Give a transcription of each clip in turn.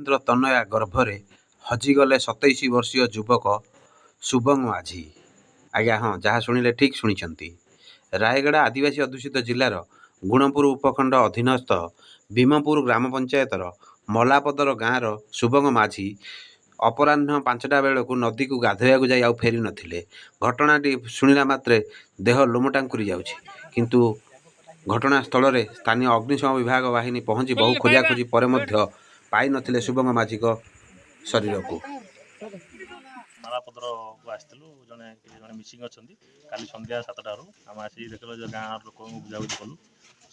ନରେନ୍ଦ୍ର ତନୟା ଗର୍ଭରେ ହଜିଗଲେ 27 ବର୍ଷୀୟ ଯୁବକ ଶୁଭଙ୍ଗ ମାଝୀ। ଆଜ୍ଞା ହଁ, ଯାହା ଶୁଣିଲେ ଠିକ୍ ଶୁଣିଛନ୍ତି। ରାୟଗଡ଼ା ଆଦିବାସୀ ଅଧ୍ୟୁଷିତ ଜିଲ୍ଲାର ଗୁଣପୁର ଉପଖଣ୍ଡ ଅଧୀନସ୍ଥ ଭୀମପୁର ଗ୍ରାମ ପଞ୍ଚାୟତର ମଲାପଦର ଗାଁର ଶୁଭଙ୍ଗ ମାଝୀ ଅପରାହ୍ନ 5ଟା ବେଳକୁ ନଦୀକୁ ଗାଧୋଇବାକୁ ଯାଇ ଆଉ ଫେରି ନଥିଲେ। ଘଟଣାଟି ଶୁଣିଲା ମାତ୍ରେ ଦେହ ଲୋମଟାଙ୍କୁରି ଯାଉଛି। କିନ୍ତୁ ଘଟଣାସ୍ଥଳରେ ସ୍ଥାନୀୟ ଅଗ୍ନିଶମ ବିଭାଗ ବାହିନୀ ପହଞ୍ଚି ବହୁ ଖୋଜାଖୋଜି ପରେ ମଧ୍ୟ ପାଇନଥିଲେ ଶୁଭଙ୍ଗ ମାଝୀଙ୍କ ଶରୀରକୁ। ମାଲାପଦରକୁ ଆସିଥିଲୁ, ଜଣେ ଜଣେ ମିସିଂ ଅଛନ୍ତି। କାଲି ସନ୍ଧ୍ୟା 7ଟାରୁ ଆମେ ଆସିକି ଦେଖିଲୁ ଯେ ଗାଁ ଲୋକଙ୍କୁ ବୁଝାବୁଝି କଲୁ।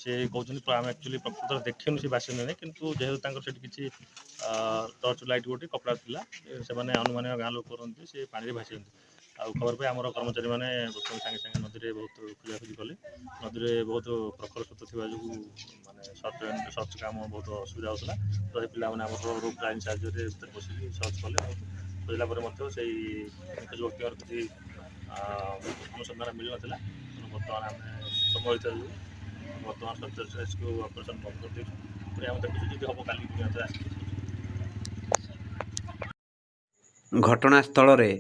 ସେ କହୁଛନ୍ତି ଆମେ ଆକ୍ଚୁଆଲି ପ୍ରକୃତରେ ଦେଖିନୁ ସେ ଭାସିଛନ୍ତି ନାହିଁ, କିନ୍ତୁ ଯେହେତୁ ତାଙ୍କର ସେଠି କିଛି ଟର୍ଚ୍ଚ ଲାଇଟ୍ ଗୋଟେ କପଡ଼ା ଥିଲା, ସେମାନେ ଅନୁମାନ ଗାଁ ଲୋକ କରନ୍ତି ସେ ପାଣିରେ ଭାସିଛନ୍ତି। ଆଉ ଖବର ପାଇ ଆମର କର୍ମଚାରୀମାନେ ପ୍ରଥମେ ସାଙ୍ଗେ ସାଙ୍ଗେ ନଦୀରେ ବହୁତ ଖୋଜାଖୋଜି କଲେ। ନଦୀରେ ବହୁତ ପ୍ରଖର ସ୍ରୋତ ଥିବା ଯୋଗୁଁ ମାନେ ସର୍ଚ୍ଚ କାମ ବହୁତ ଅସୁବିଧା ହେଉଥିଲା। ତ ସେ ପିଲାମାନେ ଆମର ରୋପ୍ ଲାଇନ୍ ସାହାଯ୍ୟରେ ଭିତରେ ପଶିକି ସର୍ଚ୍ଚ କଲେ। ବହୁତ ଖୋଜିଲା ପରେ ମଧ୍ୟ ସେଇ ନିଖୋଜ ବ୍ୟକ୍ତିଙ୍କର କିଛି ଅନୁସନ୍ଧାନ ମିଳିନଥିଲା। ତେଣୁ ବର୍ତ୍ତମାନ ଆମେ ସମୟ ହେଇଥିବା ଯୋଗୁଁ ବର୍ତ୍ତମାନ ସର୍ଚ୍ଚ ରେସ୍କ୍ୟୁ ଅପରେସନ୍ ବନ୍ଦ କରିଦେଇଛୁ। ପୁଣି ଆମେ ଦେଖୁଛୁ, ଯଦି ହେବ କାଲି ପୁଣି ଆଉଥରେ ଆସିକି। ଘଟଣାସ୍ଥଳରେ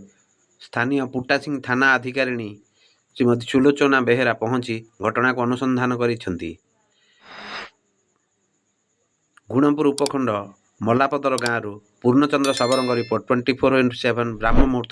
ସ୍ଥାନୀୟ ପୁଟାସିଂ ଥାନା ଅଧିକାରିଣୀ ଶ୍ରୀମତୀ ସୁଲୋଚନା ବେହେରା ପହଞ୍ଚି ଘଟଣାକୁ ଅନୁସନ୍ଧାନ କରିଛନ୍ତି। ଗୁଣପୁର ଉପଖଣ୍ଡ ମଲାପଦର ଗାଁରୁ ପୂର୍ଣ୍ଣଚନ୍ଦ୍ର ଶବରଙ୍କ ରିପୋର୍ଟ, 24x7 ବ୍ରାହ୍ମ ମୁହୂର୍ତ୍ତ।